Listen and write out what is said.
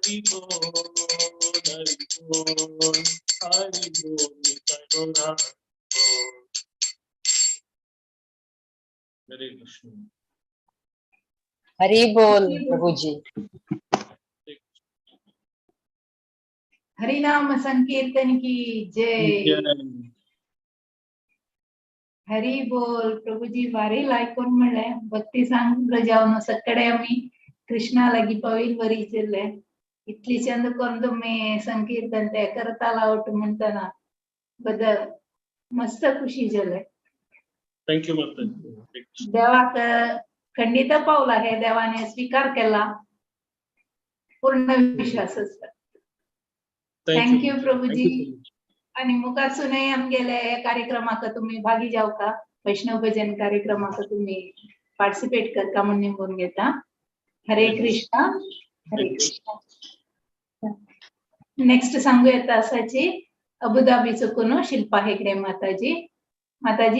हरि बोल, हरि बोल, हरि बोल, निताई गौरा बोल। हरे कृष्ण। हरी बोल प्रभुजी। हरिनाम संकीर्तन की जय। जय। हरी बोल प्रभुजी। भारी लायकून म्हणलें, भक्ती सांग जावन सगळे आमी कृष्णा लागीं पाविल बरी चिल्ले। इतली चंद करून तुम्ही संकीर्तन ते करता लावट म्हणताना बदल मस्त खुशी जाले। Thank you माताजी, हरे कृष्ण। देवाक खंडित पावला, हे देवाने स्वीकार केला, पूर्ण विश्वास आसा। Thank you, Prabhuji. Thank you so much. आणि मुखारसूनय आमगेले कार्यक्रमाक तुम्ही भागी जावका, वैष्णव भजन कार्यक्रमाक तुम्ही पार्टिसिपेट करता म्हण निमगून घेता। हरे कृष्णा, हरे कृष्णा। नेक्स्ट सांगू येता आसाची अबुधाबी चुकून शिल्पा हेगडे माताजी। माताजी।